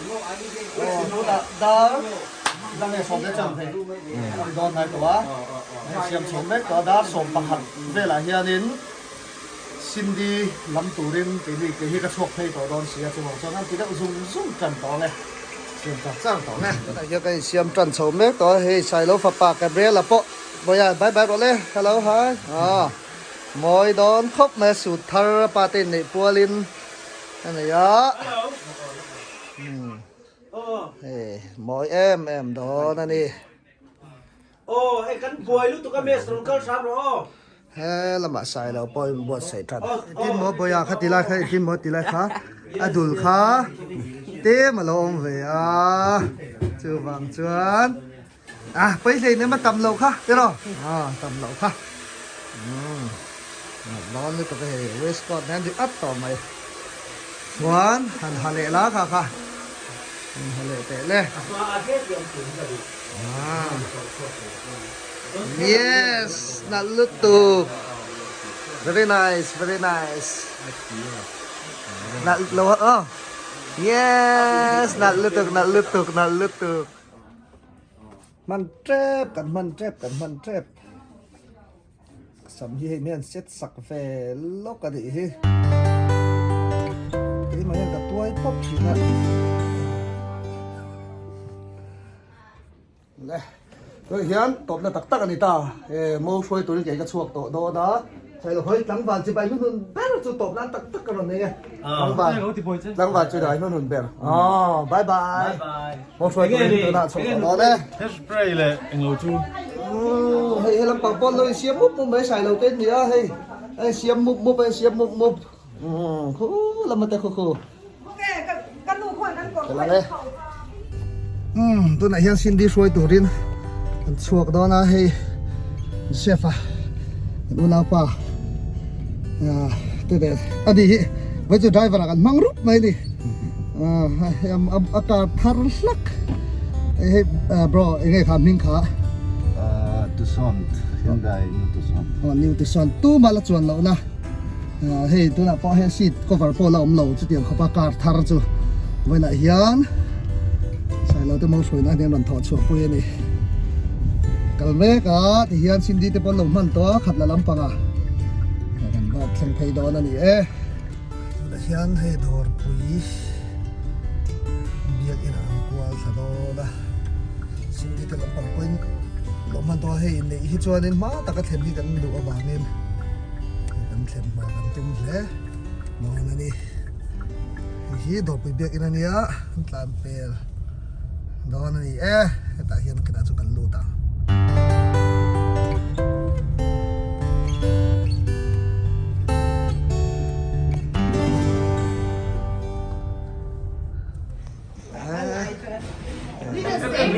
Aw tunah dar dang e sawm leh chan ve a ni dawn hnai tawh a, hei siam chho mek tawh a, dar 11 velah hianin Cindy lam turin keini kei hi ka chhuak phei tawh dawn si a, chuvang chuan an ti deuh zung zung tan tawh ang e, siam char char tawh ang e. Tunah hian kan insiam tan chho mek tawh a, hei Sailo fapa Gabriel-a pawh Bawiha bye bye rawh le, hello hi aw mawi dawn khawp mai a suit thar a pa te inneih pualin a nei a. Hei mawi em em dawn a ni. Aw hei kan buai lutuk a mess rawn kal hram rawh aw. He lamah sai lo pawh in buatsaih tan. Engtin maw Bawiha kha ti lai kha engtin maw ti lai kha a dul kha tlem a lo awm ve a chuvang chuan a pawi hlein em a tam loh kha tiraw a tam loh kha umm dawn lutuk a hei waistcoat nen ri at tawh mai chuan han ha leh la kha kha han ha leh teh le. Yes, nalh lutuk. Very nice, very nice. Nalh lo oh. Yes, nalh lutuk, nalh lutuk, nalh lutuk. Man trep, kan man trep, kan man trep. Sam hi hei mian set sak ve lawk a nih hi. Keimah hian ka tuai pawp thin a. Le, tunah hian tawpna tak tak a ni ta. E, mo hruai turin kei ka chhuak tawh dawn a. Sailo hawi tlangval chibai hnunhun ber chu tawp nan tak tak ka rawn nei e. Tlangval, tlangval chibai hnunhun ber. Aw, bye bye. Mo hruai turin tunah chhuak tawh dawn e. Hairspray leh englo chu. Umm, hei helam pang pawn lo insiam mup mup mai Sailo te an ni a, hei a insiam mup mup a insiam mup mup. Umm, khu lama te khu khu. Ka lang e. Umm, tunah hian Cindy hruai turin an chhuak dawn a, hei Joseph a kan unaupa ah te leh a ni hi vai chu driver ah kan hmang rup mai a ni ah hei a car thar hlak hei bro eng nge kha hming kha ah Tucson Hyundai New Tucson aw New Tucson tumah la chuan loh na. Hei tunah pawh hei seat cover pawh la awm lo chutiang khawpa car thar chu vawiinah hian Sailo te mo hruaina hian rawn thawh chhuah pui a ni. Kal mek a tihian Cindy te pawh an lo hman tawh a khat la lampang ah kan va thleng phei dawn a ni e. Tunah hian hei dawrpui biakinn ah an kual thla dawn a Cindy te lampang pawhin lo hman tawh a hei inneih hi chuanin hma taka thlen hi kan duh avangin. Kan thlen hma kan tum hle dawn a ni. Hei hi dawrpui biakinn a nia an tlan pel dawn a ni e hetah hian kinah chu kan lut ang.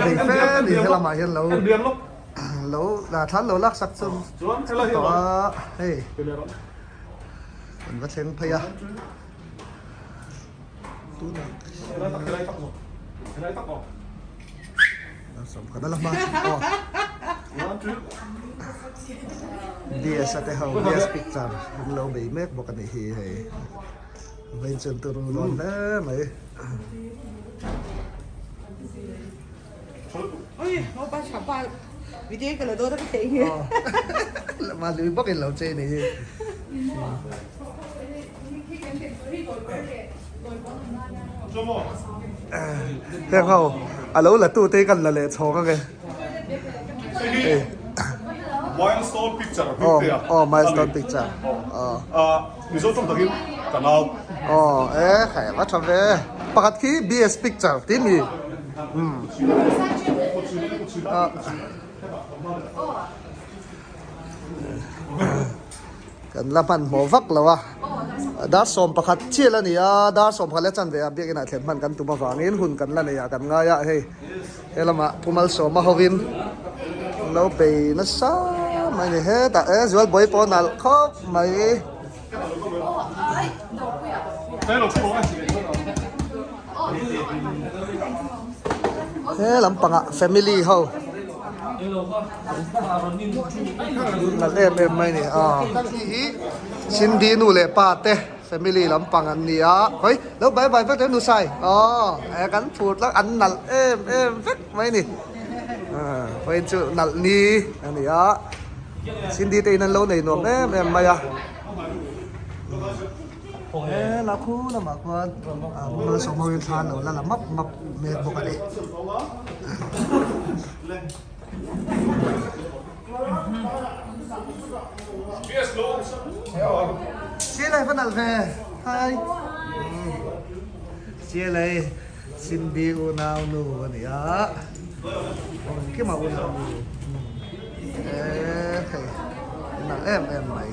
Hei fe ni helamah hian lo. Lo la thlan lo lak sak chu tawh a hei kan va thleng phei a tunah sawm khat a la hma aw DS a te ho DS picture an lo bei mek bawk a nih hi hei vawiin chuan turu dawn hle mai. Mahni bawkin lo che ni hi. Heng ho a lo la tu te hi kan la leh chhawng ange. Milestone picture a hming te a. Aw milestone picture. Aw Mizo tawng takin ka nau. Aw e khai va tha ve. Pakhat khi BS picture tih mi. Kan la hmanhmawh vak lo a, dar 11 chiah la ni a, dar 11 leh chanve ah biakinn ah thlen hman kan tum avangin hun kan la nei ah kan ngai a, hei he lamah Pu Malsawma hovin an lo bei nasa mai a ni, hetah e Zualbawi pawh a nalh khawp mai. He lampangah family ho nalh em em mai a ni a. Hei hi Cindy nu leh pa te. Family lampang an ni a, hawi lo bye bye vek nu sai aw eh kan phur tlang an nalh em em vek mai a ni vawiin chu nalh ni a ni a Cindy te in an lo nei nuam em em mai a he la khu lamah khuan malsawm ho in thla an lo la la map map mek bawk a ni. Sialai va nalh ve hai Sialai Cindy unau nu a ni a Kima unau nu e hei nalh em em mai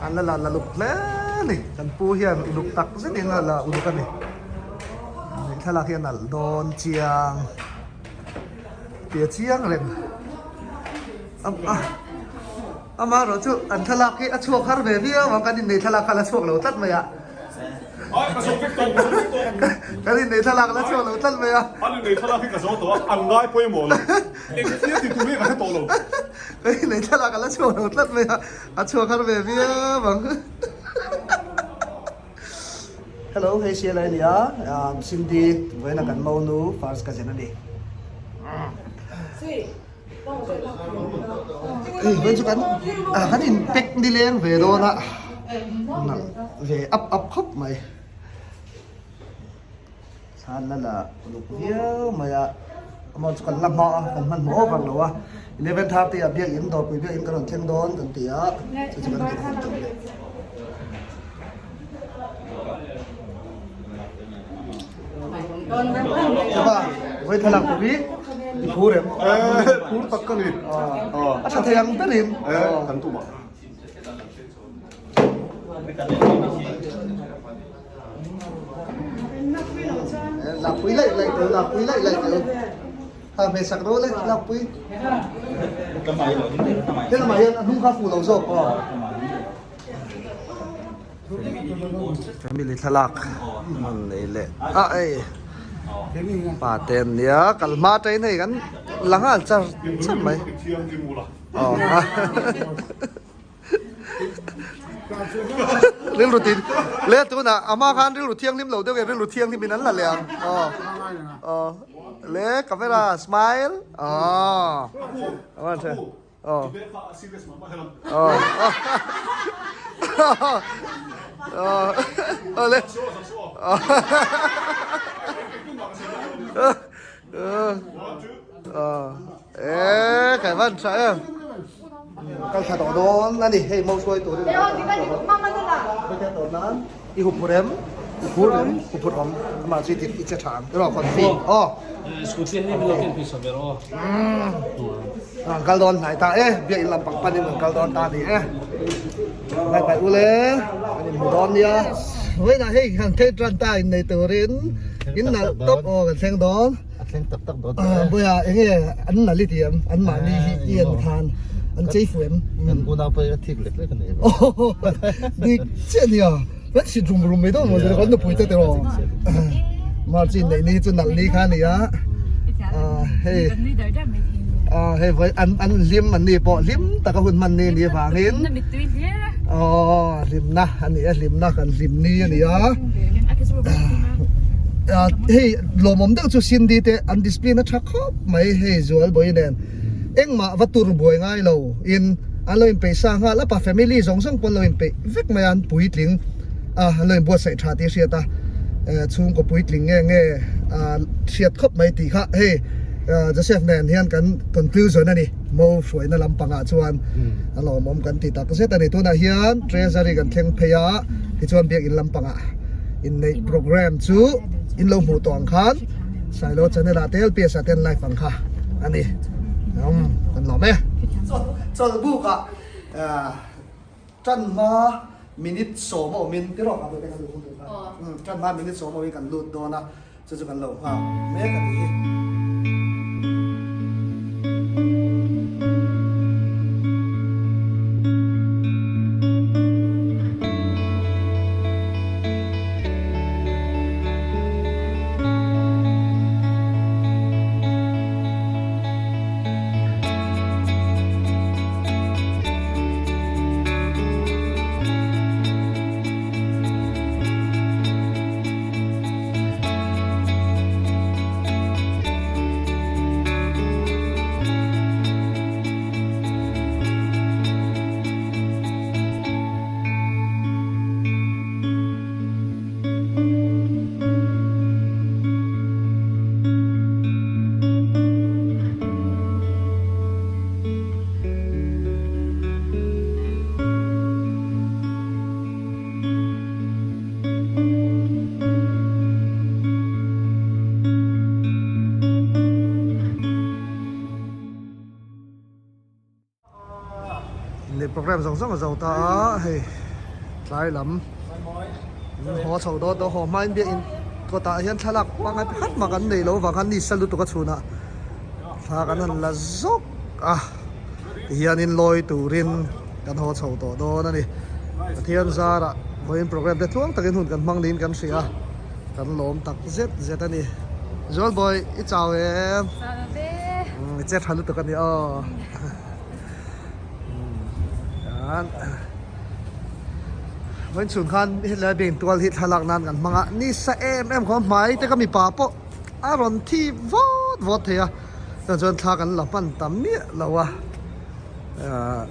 an la la luk hle a ni kan pu hian uluk tak zetin a la uluk a ni thlalak hi a nalh dawn chiang. Ti a chiang reng amaherawh chu an thlalak hi a chhuak har ve viau ang kan innei thlalak kha la chhuak lo tlat mai a kan innei thlalak la chhuak lo tlat mai a an innei thlalak hi ka zo tawh a an ngai pawimawh lo engtia ti tur hi ka hre tawh lo kan innei thlalak a la chhuak lo tlat mai a a chhuak har ve viau ang. Hello hei sial a nia Cindy vawiin a kan monu first cousin a ni. Hei vawiin chu kan kan in pack nileng ve dawn a nalh ve up up khawp mai. Thlan la la uluk viau mai a amah chu kan la hma a kan hmanhmawh awk ang lo a 11:30 ah biakinn dawrpui biakinn kan rawn thleng dawn kan ti a chu chu kan ti khawp tawh le. Chupa vawi thlalak tur hi i phur em? Phur tak ka ni. A tha thei ang berin. Kan tum a. Lakpui laih laih teu, lakpui laih laih teu. Ha hmei sak ro le, lakpui. He lamah hian a hnung kha fuh lo zawk aw. Family thlalak an nei leh a ei pa te an nia kal hma tain hei kan la nghal char char mai. Aw. Rilru tin le tunah ama khan rilru thianghlim lo deuh e rilru thianghlim in an la leh ang aw aw le camera smile aw aman the aw aw aw aw le aw e kai van tha em Kal thla tawh dawn a ni, hei mo hruai turin a lo kal tawh a. I hup phur em? I phur em? Hup phur awm amah chu i dik i che tha ang tiraw confi aw. An kal dawn hnai ta e, biakinn lam pang panin an kal dawn ta a ni e. Hnai hnai ule an inhmu dawn nia. Vawiinah hei han thei tan ta innei turin in nalh tawp aw kan thleng dawn. A thleng tak tak dawn tawh e. Bawiha enge an nalh i ti em? An mahni hi i en khan an chei fuh em? Kan unau pawh hi a thik lek lek a ni. Dik chiah a nia. Kan sit rum rum mai dawn maw kan nupui te tiraw. March in neih ni chu nalh ni kha a ni a. Hei hei vawi an an hlim an ni pawh hlim taka hun hman ni a nih avangin aw hlimna a ni a hlimna kan hlim ni a ni a. Hei lawmawm deuh chu Cindy te an discipline a tha khawp mai hei Zualbawi nen engmah va tur buai ngai lo in an lo inpeih sa nghal a pa family zawng zawng pawh an lo inpeih vek mai a an puitling a an lo inbuatsaih tha tih a hriat a chhungkaw puitling nge nge a hriat khawp mai tih kha hei Joseph nen hian kan conclusion a ni mo hruaina lampangah chuan a lawmawm kan ti tak zet a ni tunah hian treasury kan thleng phei a tichuan biakin lampangah. Inneih program chu in lo hmuh tawh ang khan Sailo channel ah te LPS ah te an live ang kha a ni. Um, kan lawm e. Chawlhbuk ah tan hma minute sawm a awmin ti rawh ka kan lut hun tur kha. Tan hma minute sawm a awmin kan lut dawn a, chu chu kan lo nghak mek a ni hi. Program zawng zawng a zo ta a, hei tlai lam haw chho dawt dawt haw hmain biakin kawtah hian thlalak pangngai pakhat mah kan nei lo vang khan ni sa lutuk a chhunah thla kan han la zawk a tihianin lawi turin kan haw chho tawh dawn a ni. Pathian zarah vawiin program te tluang takin hun kan hmang niin kan hria a, kan lawm tak zet zet a ni. Zualbawi i chau em? Chau lo ve. I che tha lutuk a ni aw. Vawiin chhun khan helai bank tual hi thlalak nan kan hmang a, nisa em em khaw hmai te ka mipa pawh a rawn thi vawt vawt thei a, chuvang chuan thla kan la hman ta miah lo a, ahh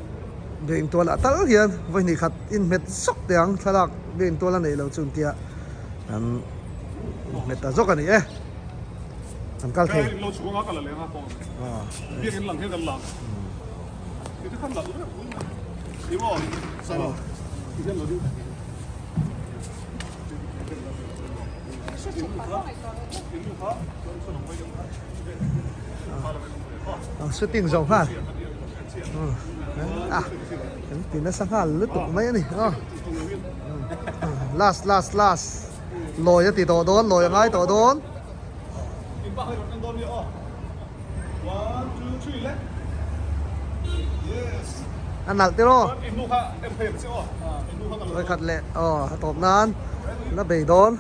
bank tual ah tal hian vawihnih khat inhmet zawk teh ang thlalak bank tual a neih loh chu tia kan inhmet ta zawk a ni e. An kal thei. Shooting zo nghal a kan ti nasa nghal lutuk mai a ni last last last lawi a ti tawh dawn lawi a ngai tawh dawn. A nalh tiraw? Vawikhat leh aw a tawp nan la bei dawn.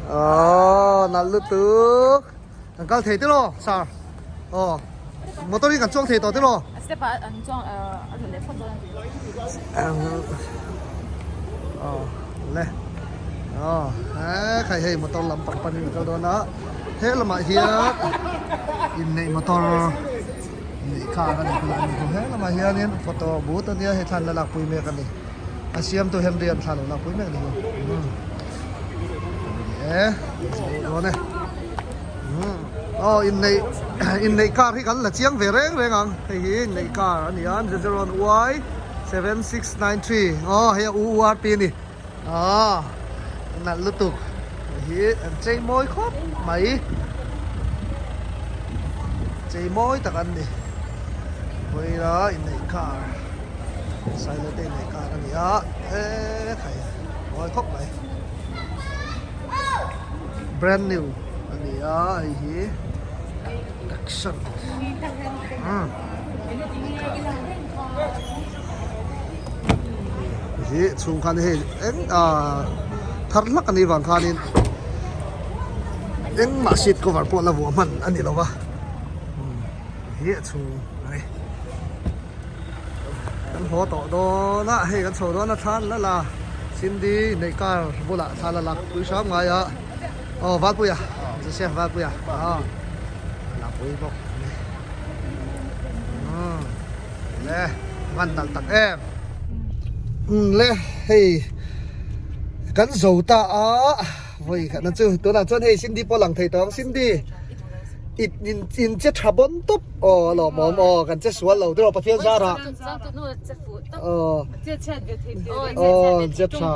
Aw nalh lutuk. Kan kal thei tiraw sir? Aw motor hi kan chuang thei tawh tiraw? Step ah an chuang a rawn leh phawt dawn a ti. Aw le aw he khai hei motor lam pang panin a kal dawn a he lamah hian inneih motor inneih car a ni kulh a ni he lamah hianin photo booth a nia hei thlan la lakpui mek a ni a siamtu Henry an thla lo lakpui mek a ni e dawn e. Aw inneih inneih car hi kan la chiang ve reng reng ang hei hi inneih car a ni a zero one y 7693 aw hei a u u r p a ni aw nalh lutuk hei hi an chei mawi khawp mai chei mawi tak an ni vawiina inneih car sailo te inneih car a ni a ekhai mawi khawp mai. Brand new a ni a hei hi action hi chhung khan hei eng ah thar hlak a nih vang khanin engmah seat cover pawh la vuah hman a ni lo va hi a chhung a ni kan haw tawh dawn a hei kan chho dawn a thla la la Cindy neih car bulah thla la lak pui hram ngai a aw Valpuia Joseph Valpuia aw la pui bawk a ni umm le van nalh tak em umm le hei kan zo ta a vawi khatna chu tunah chuan hei Cindy pawh lang thei tawh ang Cindy in in che tha bawn tawp. Aw a lawmawm aw kan che sual lo tiraw Pathian zarah aw aw che tha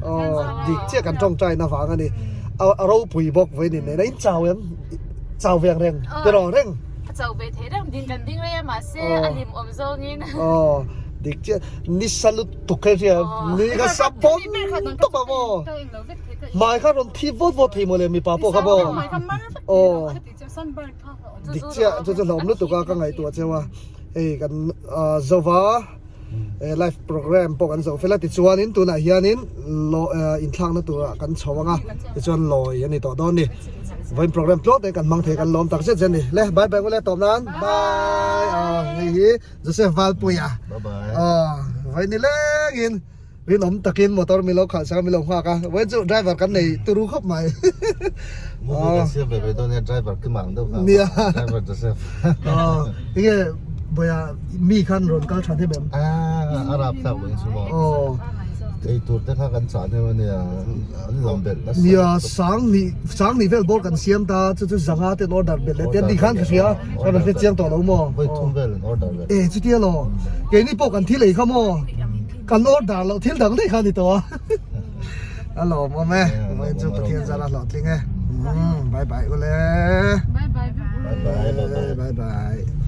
aw dik chiah kan tawngtai na vang a ni a ropui bawk vawiin in neihna in chau em chau ve ang reng tiraw reng a chau ve thei reng ding kan ding rei a mahse a hlim awm zawngin aw dik chiah ni sa lutuk hei hria ni ka sa pawn tawp a maw hmai kha rawn thi vawt vawt thei mawle mipa pawh kha maw aw. Dik chiah chu chu hlawm lutuk a ka ngaihtuah cheu a hei kan zova live program pawh kan zo fel a tichuanin tunah hianin inthlakna turah kan chho ang a tichuan lawi a ni tawh dawn a ni vawiin program tluang te kan hmang thei kan lawm tak zet zet a ni le bye bye ule tawp nan bye hei hi Joseph Valpuia vawiin ni lengin. Rinawm takin motor min lo khalh sak a, min lo nghak a. Vawiin chu driver kan nei turu khawp mai. Movie kan siam ve ve dawn nia driver ki mang deuh kha. Nia. Driver Joseph. Aw, enge bawia mi khan rawn kal tha hnem em? Ah, a rap thlak vawiin chu maw. Aw. Ei tur te kha kan chah hnem ania, an lam belh nasa. Nia, sang ni sang ni vel bawr kan siam ta, chu chu zanga ten order belh leh te an tih khan ka hria, ka rawn hre chiang tawh lo maw. Vawi thum vel an order belh. E chutia law, keini pawh kan thil ei kha maw. Kan order loh thil dang daih kha a ni tawh a. A lawmawm e. Vawiin chu Pathian zara hlawhtling e. Bye bye ule. Bye bye. Bye bye. Bye bye.